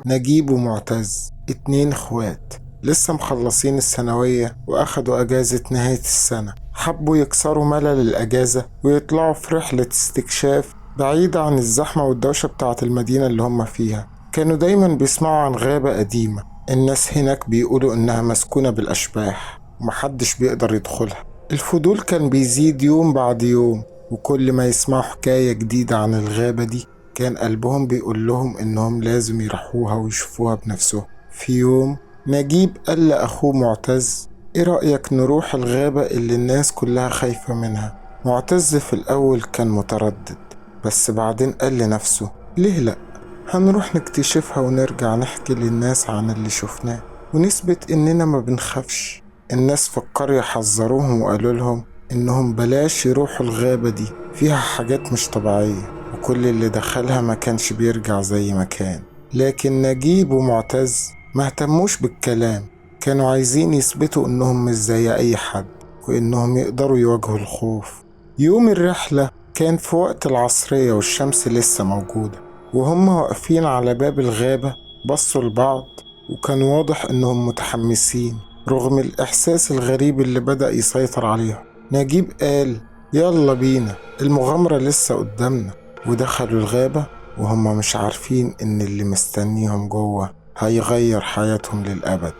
نجيب ومعتز اتنين اخوات لسه مخلصين الثانوية وأخدوا أجازة نهاية السنة. حبوا يكسروا ملل الأجازة ويطلعوا في رحلة استكشاف بعيدة عن الزحمة والدوشة بتاعة المدينة اللي هم فيها. كانوا دايما بيسمعوا عن غابة قديمة، الناس هناك بيقولوا إنها مسكونة بالأشباح ومحدش بيقدر يدخلها. الفضول كان بيزيد يوم بعد يوم، وكل ما يسمعوا حكاية جديدة عن الغابة دي كان قلبهم بيقول لهم إنهم لازم يروحوها ويشوفوها بنفسهم. في يوم نجيب قال لأخوه معتز: إيه رأيك نروح الغابة اللي الناس كلها خايفة منها؟ معتز في الأول كان متردد، بس بعدين قال لنفسه: ليه لأ؟ هنروح نكتشفها ونرجع نحكي للناس عن اللي شفناه ونثبت إننا ما بنخافش. الناس في القرية حذروهم وقالوا لهم إنهم بلاش يروحوا الغابة دي، فيها حاجات مش طبيعية وكل اللي دخلها ما كانش بيرجع زي ما كان. لكن نجيب ومعتز ما اهتموش بالكلام، كانوا عايزين يثبتوا إنهم مش زي أي حد وإنهم يقدروا يواجهوا الخوف. يوم الرحلة كان في وقت العصرية والشمس لسه موجودة، وهم واقفين على باب الغابة بصوا لبعض وكان واضح إنهم متحمسين رغم الإحساس الغريب اللي بدأ يسيطر عليهم. نجيب قال: يلا بينا، المغامرة لسه قدامنا. ودخلوا الغابة وهم مش عارفين إن اللي مستنيهم جوه هيغير حياتهم للأبد.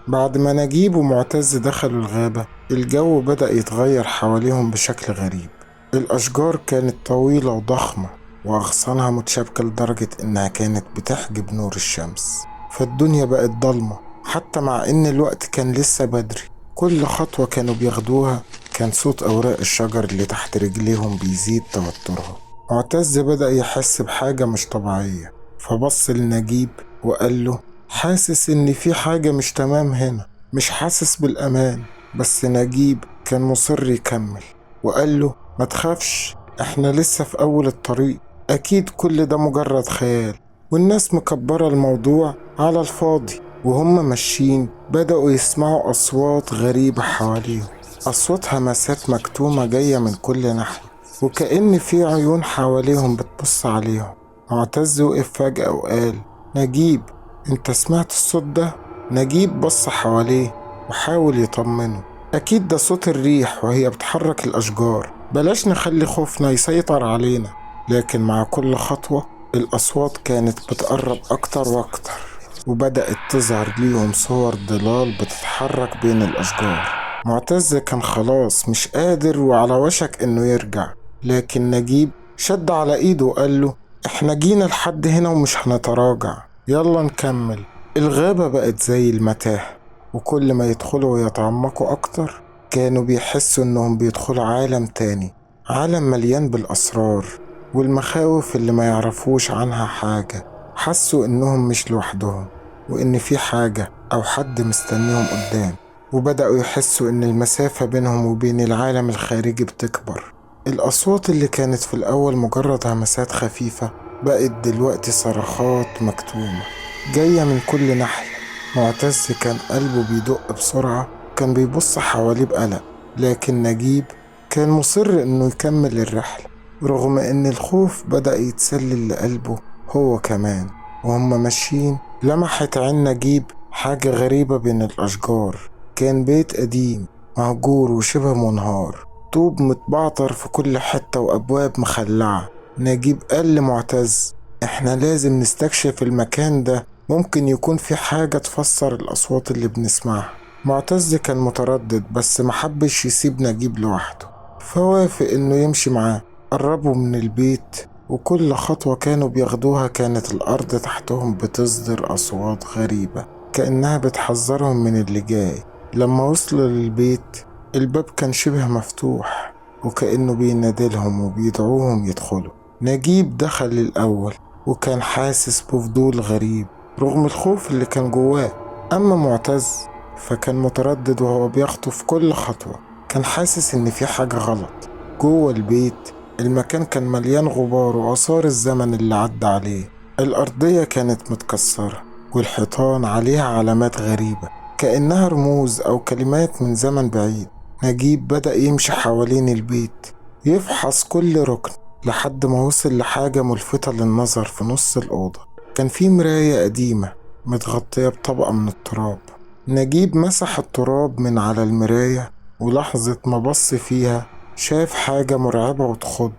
بعد ما نجيب ومعتز دخلوا الغابة، الجو بدأ يتغير حواليهم بشكل غريب. الأشجار كانت طويلة وضخمة وأغصانها متشابكة لدرجة إنها كانت بتحجب نور الشمس، فالدنيا بقت ضلمة حتى مع إن الوقت كان لسه بدري. كل خطوة كانوا بياخدوها كان صوت أوراق الشجر اللي تحت رجليهم بيزيد توترهم. معتز بدأ يحس بحاجة مش طبيعية، فبص لنجيب وقال له: حاسس إن في حاجة مش تمام هنا، مش حاسس بالأمان. بس نجيب كان مصر يكمل وقال له: ما تخافش، احنا لسه في أول الطريق، أكيد كل ده مجرد خيال والناس مكبرة الموضوع على الفاضي. وهم ماشيين بدأوا يسمعوا أصوات غريبة حواليهم، أصوات همسات مكتومة جاية من كل ناحية، وكأن في عيون حواليهم بتبص عليهم. معتز وقف فجأة وقال: نجيب، انت سمعت الصوت ده؟ نجيب بص حواليه وحاول يطمنه: أكيد ده صوت الريح وهي بتحرك الأشجار، بلاش نخلي خوفنا يسيطر علينا. لكن مع كل خطوة الأصوات كانت بتقرب أكتر وأكتر، وبدأت تظهر ليهم صور ضلال بتتحرك بين الأشجار. معتز كان خلاص مش قادر وعلى وشك إنه يرجع، لكن نجيب شد على إيده وقال له: إحنا جينا لحد هنا ومش هنتراجع، يلا نكمل. الغابة بقت زي المتاهة، وكل ما يدخلوا ويتعمقوا أكتر كانوا بيحسوا إنهم بيدخلوا عالم تاني، عالم مليان بالأسرار والمخاوف اللي ما يعرفوش عنها حاجة. حسوا إنهم مش لوحدهم وإن في حاجة أو حد مستنيهم قدام، وبدأوا يحسوا إن المسافة بينهم وبين العالم الخارجي بتكبر. الأصوات اللي كانت في الأول مجرد همسات خفيفة بقت دلوقتي صرخات مكتومة جاية من كل ناحية. معتز كان قلبه بيدق بسرعة، كان بيبص حواليه بقلق، لكن نجيب كان مصر إنه يكمل الرحلة رغم إن الخوف بدأ يتسلل لقلبه هو كمان. وهم ماشيين لمحت عين نجيب حاجة غريبة بين الأشجار. كان بيت قديم مهجور وشبه منهار، طوب متبعتر في كل حتة وأبواب مخلعة. نجيب قال لمعتز: احنا لازم نستكشف المكان ده، ممكن يكون في حاجة تفسر الأصوات اللي بنسمعها. معتز كان متردد بس محبش يسيب نجيب لوحده، فوافق إنه يمشي معاه. قربوا من البيت، وكل خطوة كانوا بياخدوها كانت الأرض تحتهم بتصدر أصوات غريبة كأنها بتحذرهم من اللي جاي. لما وصلوا للبيت الباب كان شبه مفتوح وكأنه بينادلهم وبيدعوهم يدخلوا. نجيب دخل الأول وكان حاسس بفضول غريب رغم الخوف اللي كان جواه. أما معتز فكان متردد وهو بيخطف كل خطوة، كان حاسس إن في حاجة غلط. جوه البيت المكان كان مليان غبار وآثار الزمن اللي عدى عليه. الأرضية كانت متكسرة والحيطان عليها علامات غريبة كأنها رموز أو كلمات من زمن بعيد. نجيب بدأ يمشي حوالين البيت يفحص كل ركن لحد ما وصل لحاجة ملفتة للنظر في نص الأوضة. كان في مراية قديمة متغطية بطبقة من التراب. نجيب مسح التراب من على المراية، ولحظة ما بص فيها شاف حاجة مرعبة وتخض.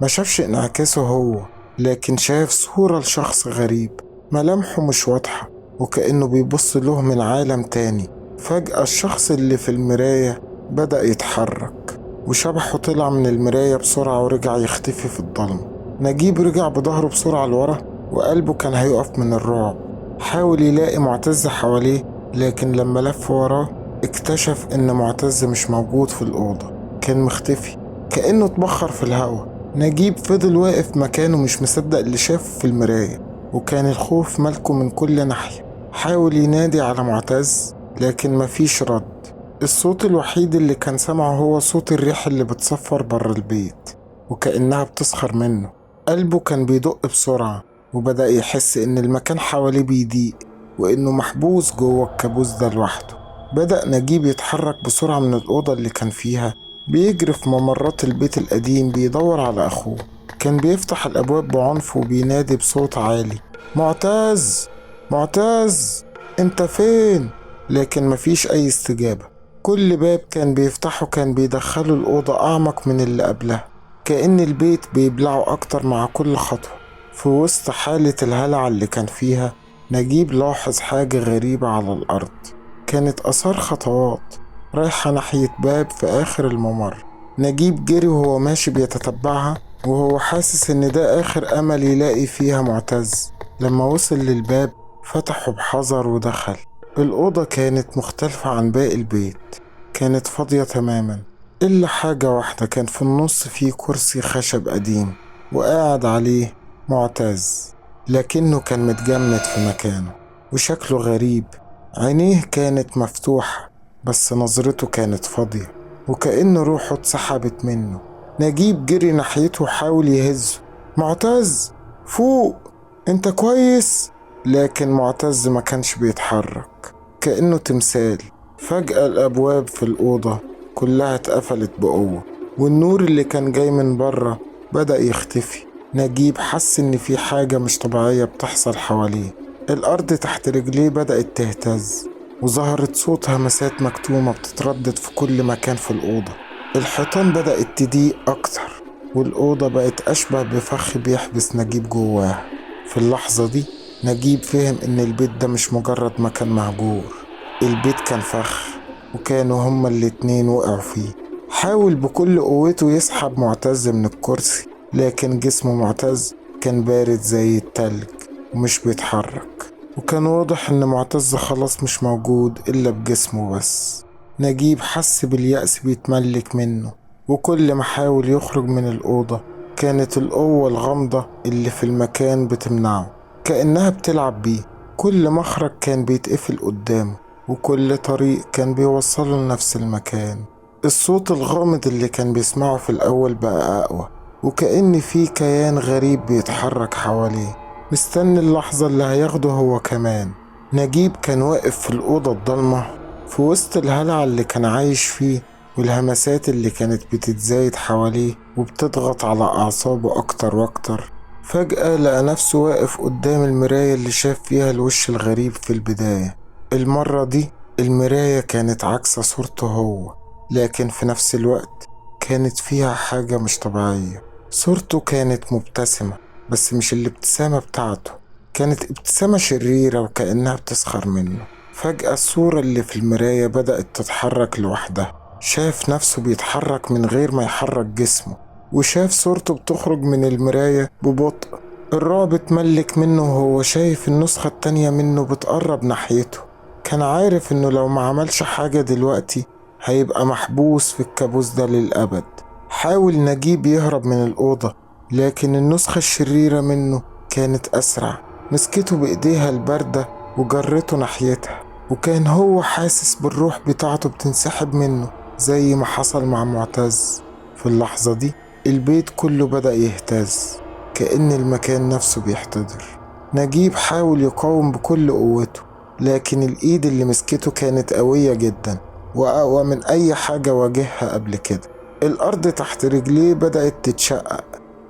ما شافش انعكاسه هو، لكن شاف صورة لشخص غريب، ملامحه مش واضحة وكأنه بيبص له من عالم تاني. فجأة الشخص اللي في المراية بدأ يتحرك، وشبحه طلع من المراية بسرعة ورجع يختفي في الضلمة. نجيب رجع بظهره بسرعة لورا، وقلبه كان هيقف من الرعب. حاول يلاقي معتز حواليه، لكن لما لف وراه اكتشف ان معتز مش موجود في الأوضة، كان مختفي كأنه اتبخر في الهوا. نجيب فضل واقف مكانه مش مصدق اللي شافه في المراية، وكان الخوف مالكه من كل ناحية. حاول ينادي على معتز لكن مفيش رد. الصوت الوحيد اللي كان سمعه هو صوت الريح اللي بتصفر بره البيت وكأنها بتسخر منه. قلبه كان بيدق بسرعة، وبدأ يحس إن المكان حواليه بيضيق وإنه محبوس جوه الكابوس ده لوحده. بدأ نجيب يتحرك بسرعة من الأوضة اللي كان فيها، بيجري في ممرات البيت القديم بيدور على أخوه. كان بيفتح الأبواب بعنف وبينادي بصوت عالي: معتز، معتز، انت فين؟ لكن مفيش أي استجابة. كل باب كان بيفتحه كان بيدخله الأوضة أعمق من اللي قبلها، كأن البيت بيبلعه أكتر مع كل خطوة. في وسط حالة الهلع اللي كان فيها، نجيب لاحظ حاجة غريبة على الأرض. كانت آثار خطوات رايحة ناحية باب في آخر الممر. نجيب جري وهو ماشي بيتتبعها، وهو حاسس إن ده آخر أمل يلاقي فيها معتز. لما وصل للباب فتحه بحذر ودخل. الأوضة كانت مختلفة عن باقي البيت، كانت فاضية تماما إلا حاجة واحدة. كان في النص فيه كرسي خشب قديم وقاعد عليه معتز، لكنه كان متجمد في مكانه وشكله غريب. عينيه كانت مفتوحة بس نظرته كانت فاضية، وكأن روحه اتسحبت منه. نجيب جري ناحيته وحاول يهزه: معتز، فوق، انت كويس؟ لكن معتز ما كانش بيتحرك، كأنه تمثال. فجأة الأبواب في الأوضة كلها اتقفلت بقوة، والنور اللي كان جاي من بره بدأ يختفي. نجيب حس إن في حاجة مش طبيعية بتحصل حواليه. الأرض تحت رجليه بدأت تهتز، وظهرت صوت همسات مكتومة بتتردد في كل مكان في الأوضة. الحيطان بدأت تضيق أكتر، والأوضة بقت أشبه بفخ بيحبس نجيب جواها. في اللحظة دي نجيب فهم إن البيت ده مش مجرد مكان مهجور، البيت كان فخ، وكانوا هما الاتنين وقعوا فيه. حاول بكل قوته يسحب معتز من الكرسي، لكن جسم معتز كان بارد زي التلج ومش بيتحرك، وكان واضح إن معتز خلاص مش موجود إلا بجسمه بس. نجيب حس باليأس بيتملك منه، وكل ما حاول يخرج من الأوضة كانت القوة الغامضة اللي في المكان بتمنعه، كأنها بتلعب بيه. كل مخرج كان بيتقفل قدامه، وكل طريق كان بيوصله لنفس المكان. الصوت الغامض اللي كان بيسمعه في الأول بقى أقوى، وكأن في كيان غريب بيتحرك حواليه مستني اللحظة اللي هياخده هو كمان. نجيب كان واقف في الأوضة الضلمة في وسط الهلع اللي كان عايش فيه، والهمسات اللي كانت بتتزايد حواليه وبتضغط على أعصابه أكتر وأكتر. فجأة لقى نفسه واقف قدام المراية اللي شاف فيها الوش الغريب في البداية. المرة دي المراية كانت عكس صورته هو، لكن في نفس الوقت كانت فيها حاجة مش طبيعية. صورته كانت مبتسمة، بس مش الابتسامة بتاعته، كانت ابتسامة شريرة وكأنها بتسخر منه. فجأة الصورة اللي في المراية بدأت تتحرك لوحدها. شاف نفسه بيتحرك من غير ما يحرك جسمه، وشاف صورته بتخرج من المراية ببطء. الرعب اتملك منه وهو شايف النسخة التانية منه بتقرب ناحيته. كان عارف انه لو ما عملش حاجة دلوقتي هيبقى محبوس في الكابوس ده للأبد. حاول نجيب يهرب من الأوضة، لكن النسخة الشريرة منه كانت أسرع. مسكته بإيديها الباردة وجرته ناحيتها، وكان هو حاسس بالروح بتاعته بتنسحب منه زي ما حصل مع معتز. في اللحظة دي البيت كله بدأ يهتز، كأن المكان نفسه بيحتضر. نجيب حاول يقاوم بكل قوته، لكن الإيد اللي مسكته كانت قوية جدا وأقوى من أي حاجة واجهها قبل كده. الأرض تحت رجليه بدأت تتشقق،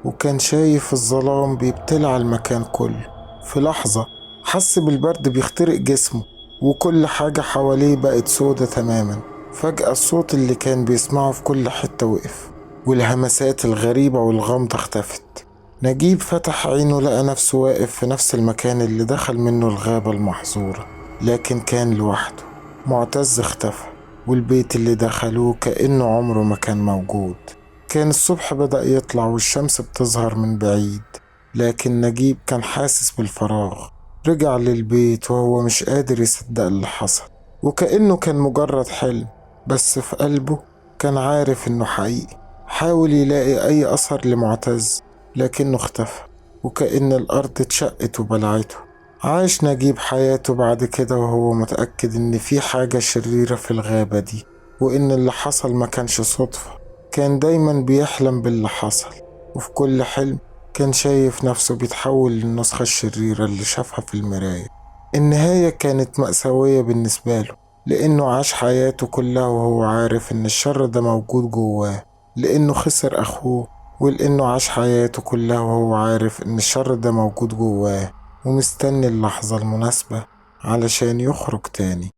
وكان شايف الظلام بيبتلع المكان كله. في لحظة حس بالبرد بيخترق جسمه، وكل حاجة حواليه بقت سودة تماما. فجأة الصوت اللي كان بيسمعه في كل حتة وقف، والهمسات الغريبة والغامضة اختفت. نجيب فتح عينه، لقى نفسه واقف في نفس المكان اللي دخل منه الغابة المحظورة، لكن كان لوحده. معتز اختفى، والبيت اللي دخلوه كأنه عمره ما كان موجود. كان الصبح بدأ يطلع والشمس بتظهر من بعيد، لكن نجيب كان حاسس بالفراغ. رجع للبيت وهو مش قادر يصدق اللي حصل، وكأنه كان مجرد حلم، بس في قلبه كان عارف إنه حقيقي. حاول يلاقي أي أثر لمعتز، لكنه اختفى، وكأن الأرض اتشقت وبلعته. عاش نجيب حياته بعد كده وهو متأكد إن في حاجة شريرة في الغابة دي، وإن اللي حصل ما كانش صدفة. كان دايما بيحلم باللي حصل، وفي كل حلم كان شايف نفسه بيتحول للنسخة الشريرة اللي شافها في المراية. النهاية كانت مأساوية بالنسبة له، لأنه عاش حياته كلها وهو عارف إن الشر ده موجود جواه، لأنه خسر أخوه، ولأنه عاش حياته كلها وهو عارف إن الشر ده موجود جواه ومستني اللحظة المناسبة علشان يخرج تاني.